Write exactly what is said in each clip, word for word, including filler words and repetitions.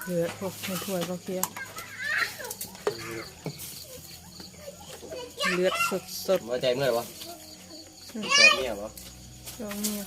เลือดพวกในถ้วยพวกเคี้ยว เลือดสดๆ บ่ใจเมื่อยวะ อืม สอบเมียบ่ สอบเมีย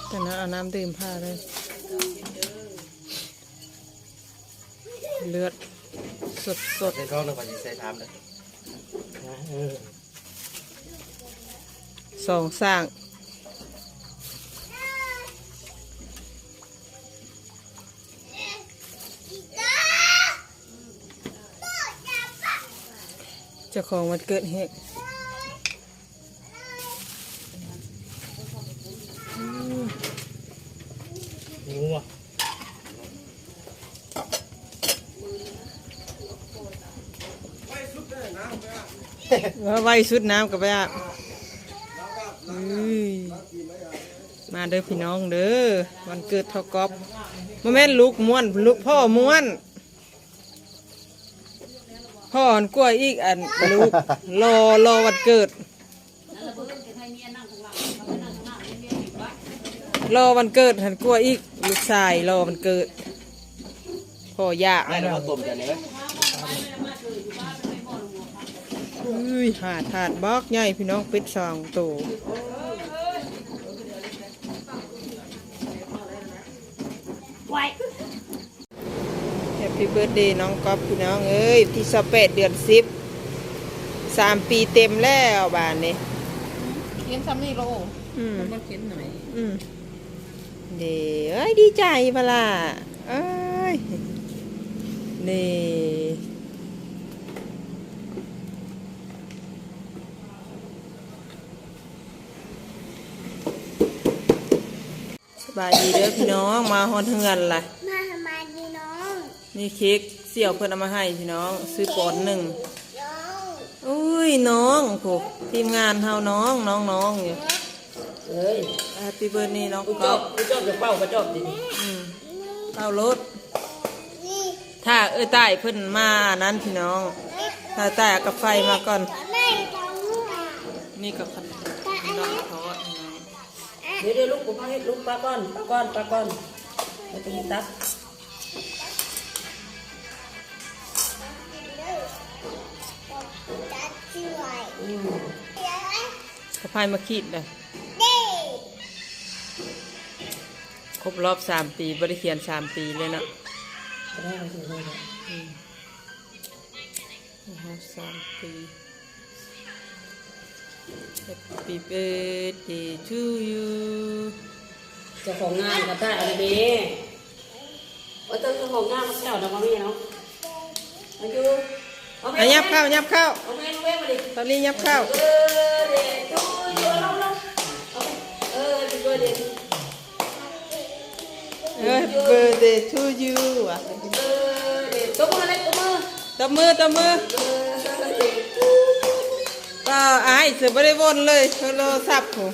แต่นะเอาน้ำดื่มพาเลย เลือดสดๆ ใส่ท้องแล้วก็สิใส่ถามเลย สองสร้าง เจ้าของวันเกิดเฮก ว่าไวสุดน้ำกับไปอ่ะ อุ้ย มาเด้อพี่น้องเด้อ วันเกิดเฒ่าก๊อฟ บ่แม่นลูกม่วน ลูกพ่อม่วน พ่อหันกล้วยอีกอัน ลูก รอ รอวันเกิด รอวันเกิดหันกล้วยอีก ลูกชายรอวันเกิด พ่อยาก ได้แล้วมาต้มกันเลย อุ้ย หาถาดบักใหญ่พี่น้อง เป็ดสองตัว แฮปปี้เบิร์ธเดย์น้องก๊อฟพี่น้องเอ้ย ที่สิบแปด เดือนสิบ สามปีเต็มแล้วบาดนี้ เขียนซ้ำนี่โล อืม มันบ่เขียนหน่อย อืม เด้ เอ้ย ดีใจบ่ล่ะ เอ้ย นี่ สบายดีเด้อพี่น้อง มาฮอดเฮือนละ มาสบายดีน้อง นี่เค้กเสี่ยวเพิ่นเอามาให้พี่น้อง ซื้อปอนด์หนึ่ง น้อง อุ้ย น้อง โห ทีมงานเฮาน้อง น้อง น้องอยู่ เอ้ย แฮปปี้เบิร์ธเดย์น้อง กูจอบ ก๊อฟ กูจอบ จะเป่ากระจอบดิ อืม เป่าโลด นี่ ถ้าเอ้ยตายเพิ่นมานั้นพี่น้อง ถ้าตายเอากาไฟมาก่อน นี่ก็ขนมดอกทอดพี่น้อง เดี๋ยวเดี๋ยวลูก ผมเอาให้ลูก ปาก่อน ปาก่อน ปาก่อน แล้วจะมีตัก อืม กาไฟมาขีดเลย ครบรอบสามปี บ่ได้เขียนสามปีเลยเนาะ ก็ได้มาถึงเลยเนี่ย อืม โอ้โห สามปี Happy birthday to you เจ้าของงานก็ได้เอาเลยเด้ ว่าเจ้าของงานมาแซวนะมาพี่เนาะ มาอยู่ เอาไป อ่ะ ยับเข้า ยับเข้า เอาไปเอาไปมาดิ ตอนนี้ยับเข้า Happy birthday to you เอาลงลง เอาไป เออ Happy birthday Happy birthday to you อ่ะ ตบมือเลย ตบมือ ตบมือ ตบมือ ก็อ้ายเสือบ่ได้วนเลยโทรศัพท์ผม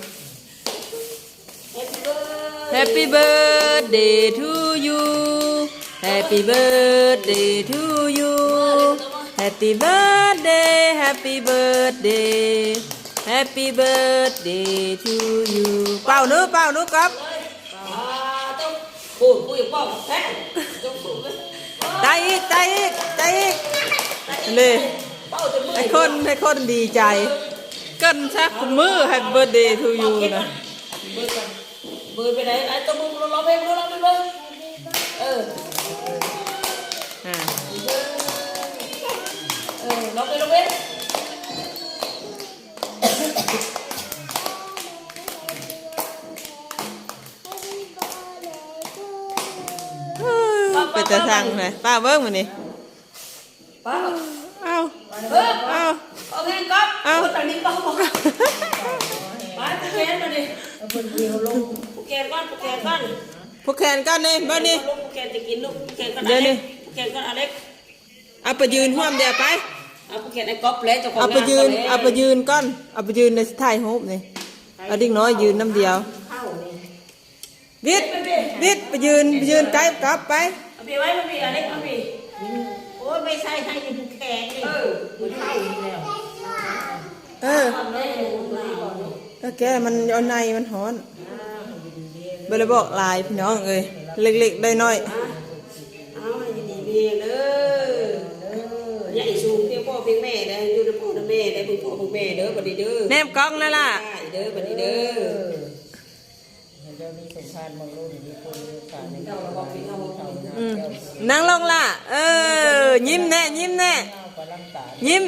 Happy birthday to you Happy birthday to you Happy birthday Happy birthday Happy birthday to you เป่าดู เป่าดูก๊อฟ อ่า ต้องขูด คุยกับพ่อกับแม่ ต้องขูดไหม ได้อีก ได้อีก ได้อีก เลย เป้าจนเมื่อย ให้คน ให้คนดีใจ เกินซะ มือ Happy birthday to you นะ เบอร์กัน เบอร์ไปไหน ไอ้ตัวมึงร้องเพลง ร้องเพลง เออ อ่า เออ ร้องเพลง ร้องเพลง เป็นตาสั่งเลย ป้าเบิ้งมื้อนี้ ป้า เอ้า เออ เอ้า เอาเพลงก๊อฟ เอ้า โอ้ยตอนนี้ก๊อฟบอก ไปผูกแขนมาดิ ผูกแขนก่อน ผูกแขนก่อน ผูกแขนก่อนนี่ เบิ่งนี่ ผูกแขนจะกินลูก ผูกแขนก่อน เดี๋ยวนี่ อเล็ก ผูกแขนก่อน อเล็ก เอาไปยืนร่วมเดียวไป เอาไปเขียนไอ้ก๊อฟเลย เจ้าของ เอาไปยืน งานเขาเลย เอาไปยืนก่อน เอาไปยืนในถ่ายรูปนี่ เอาเด็กน้อยยืนน้ำเดียว วิทย์ วิทย์ ไปยืน ไปยืนใกล้ก๊อฟไป เอาไปไว้มาพี่ อเล็กมาพี่ โอ้ย ไม่ใช่ ให้อยู่แขนนี่ เออ มันเข้าอยู่แล้ว เออ เอาแม่ลงมา ก็แกมันเอาในมันฮ้อน บ่ได้บอกหลายพี่น้องเอ้ย เล็กๆน้อยๆ เอาให้ดีๆเด้อ ใหญ่สูงเพียงพ่อเพียงแม่เด้อ อยู่นำพ่อนำแม่เด้อ เบิ่งพ่อเบิ่งแม่เด้อ บัดนี้เด้อ แนมกล้องนั่นล่ะ ได้เด้อ บัดนี้เด้อ เดี๋ยวมีสงครามเมืองลุ่น มีคนมีโอกาสในการ อืม นั่งลงล่ะ เออ ยิ้มแน่ ยิ้มแน่ ยิ้ม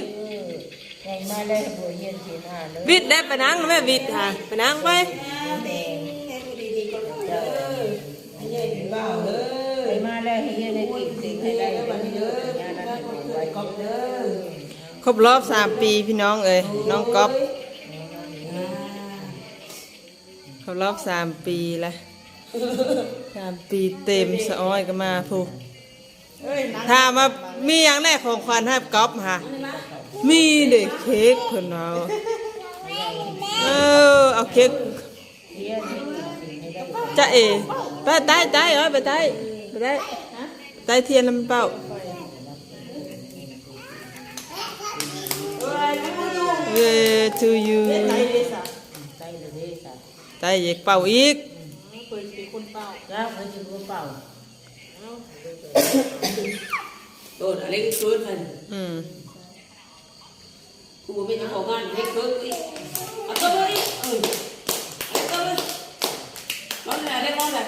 วิทย์ได้ไปนั่งแม่วิทย์ค่ะ ไปนั่งไป ครบรอบสามปีพี่น้องเอ้ย น้องก๊อฟ ครบรอบสามปีแล้ว สามปีเต็ม สะอ้อยก็มาพู้น ถามว่ามีหยังแน่ของขวัญให้ก๊อฟฮะ มีเด้เค้กเพิ่นว่า เออ เอาเค้ก จะเอ ไปใต้ใต้เอ้ย ไปใต้ ไปใต้ ใต้เทียนนำเป่า เออ to you ใต้เยกเป่าอีก เพิ่นเป็นคนเป่า จ้า เพิ่นเป็นคนเป่า โดดอะไรก็ชวนกัน อืม กูเป็นเจ้าของงานเล็กเพิ่มอีก เอาตัวเพิ่มอีก เออ เอาตัวเพิ่ม ร้อนอะไร ร้อนอะไร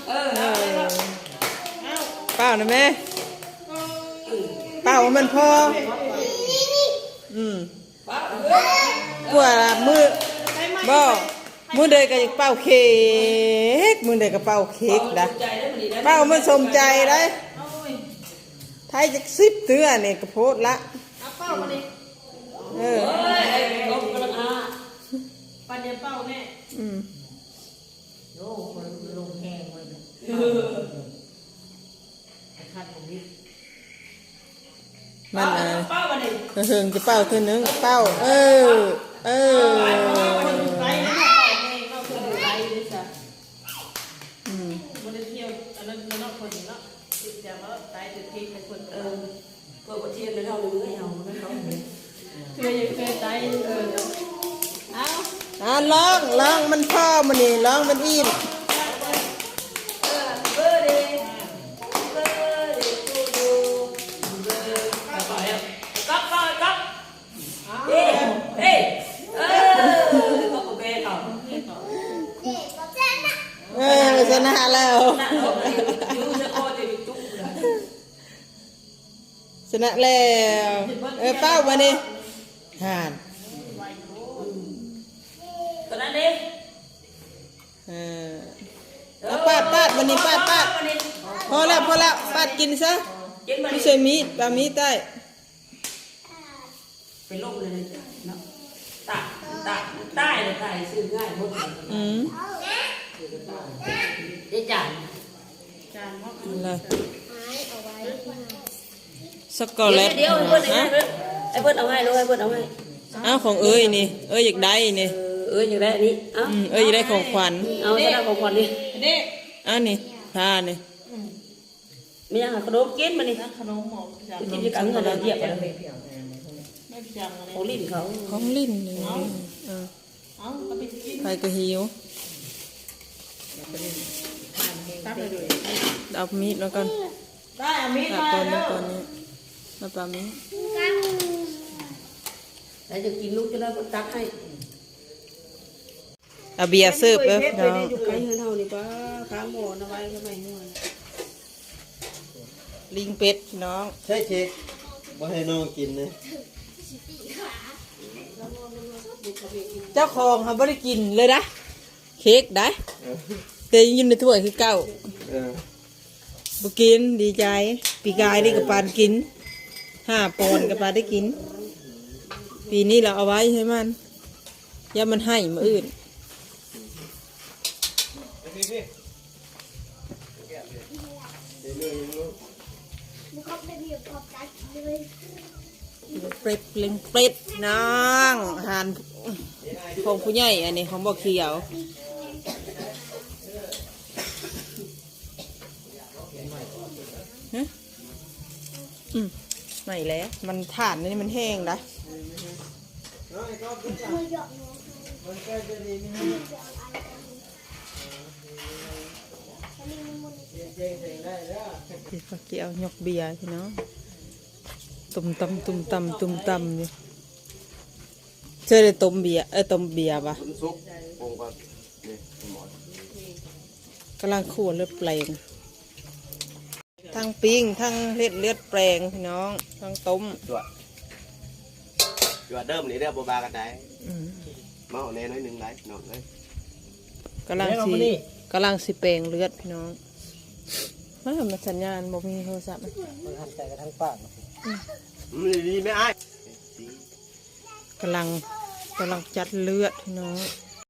เออ เอาเลยครับ เป่านะแม่ เป่ามันพอ อืม กว่ามื้อ บ่ มื้อใดก็อยากเป่าเค้ก มื้อใดก็เป่าเค้กนะ เป่ามันสมใจได้ ไทยจักสิบเทื่อนี่ก็โพดละ เอาเป่ามาดิ เออ เฮ้ย ไอ้ก๊อฟกำลังหา ปันเดียวเป่าแม่ อืม โอ้ คนลงแฮงเลย เออ ไอ้คันของวิทย์ มัน เป่า อ่ะ เป่ามาดิ เฮิงจะเป่าเทื่อนึง เป่า เออ เออ ไปแล้วเป่าแม่ง เป่าเทื่อนึงไปเลยจ้ะ อืม บ่ได้เที่ยว อันนั้นเนาะ คนนี้เนาะ ติดใจว่าตายติดเพลงในคน เออ เปิดประเทศเลย เท่าเลย เอาไม่เอาเลย เธอยังเคยตาย เออ เอา อ่ะ ร้อง ร้องมันพอมื้อนี้ ร้องมันอิ่ม เออ Happy birthday Happy birthday to you Happy birthday ก๊อฟ ก๊อฟ ก๊อฟ เฮ้ย เฮ้ย เออ ก๊อฟกับแม่เขา เออ ชนะแล้ว นะ เอาไป ยูจะพ่อจะยูจุ๊บนะ ชนะแล้ว เออ เป้ามานี่ ห่าน ตอนนั้นดิ เออ เอาปาด ปาด วันนี้ปาด ปาด วันนี้ พอแล้ว พอแล้ว ปาดกินซะ กินมาดิ ไม่ใช่มีด ปามีดได้ เป็นโรคเลยนะจ๊ะเนาะ ตาย ตาย ตายเลย ตาย ซื้อง่ายหมดเลย อืม เดี๋ยวจะตาย เจ๊จ๋า นั่นแหละ ช็อกโกแลต เดี๋ยว เดี๋ยว ไอ้เบิร์ด ฮะ ไอ้เบิร์ดเอาให้ลูก ไอ้เบิร์ดเอาให้ อ้าว ของเอ้ยนี่ เอ้ยอยากได้นี่ เออ เอ้ยอยากได้อันนี้ เอ้า อืม เอ้ยอยากได้ของขวัญ เอาซะนะของขวัญนี่ เด็ก อ้าว นี่ ผ้านี่ ไม่ยังหาขนมกินมานี่ ขนมหมอ ไปกินอยู่กลางเงินเดียบเลย ไม่เพียงอะไร ของลิ้นเขา ของลิ้นนี่ เอ้า เออ เอาก็ไปกิน ใครก็หิว ตักเลยดู เอามีดแล้วกัน ได้เอามีด ตัก มา ก่อน เด้อ ก่อนนี้ มาปามีด แล้วจะกินลูกจะได้ตักให้ เอาเบียร์เสิร์ฟเด้อพี่น้อง อยู่ใกล้เฮือนเฮานี่ป้า ค้างหมอนะไว้ก็ไม่ง่วน ลิงเป็ดพี่น้อง ใช่เค้ก บ่ให้น้องกินเลย เจ้าของเขาบ่ได้กินเลยนะ เค้กได้ เออ แต่ยังอยู่ในถ้วยคือเก่า เออ บ่กิน ดีใจ ปีกายนี่ก็ปานกิน ห้าปอนด์ก็ปานได้กิน ปีนี้เราเอาไว้ให้มัน อย่ามันให้มื้ออื่น เปรตเล็งเปรตน้อง อาหารของผู้ใหญ่ อันนี้ของบ่อเขียว ฮะ อืม ไหนแล้วมันถ่านนี่มันแห้งนะพี่ปาเกียวยกเบียร์พี่น้อง ตุ่มตำตุ่มตำตุ่มตำอยู่เชื่อได้ต้มเบียร์เอ้ยต้มเบียร์ปะ มันสุกปรุงก่อนนี่หมอ กำลังคั่วเลือดแปลง ทั้งปิ้งทั้งเฮ็ดเลือดแปลงพี่น้องทั้งต้ม จวดจวดเดิมนี่เด้อบ่บากันได้ อืม เมาแน่น้อยหนึงได้น้องเอ้ย กำลังสิกำลังสิแปลงเลือดพี่น้องมามันสัญญาณบ่มีโทรศัพท์ มันหันใจกระทั่งปาก มันดีไหมอ้าย กำลังกำลังจัดเลือดพี่น้อง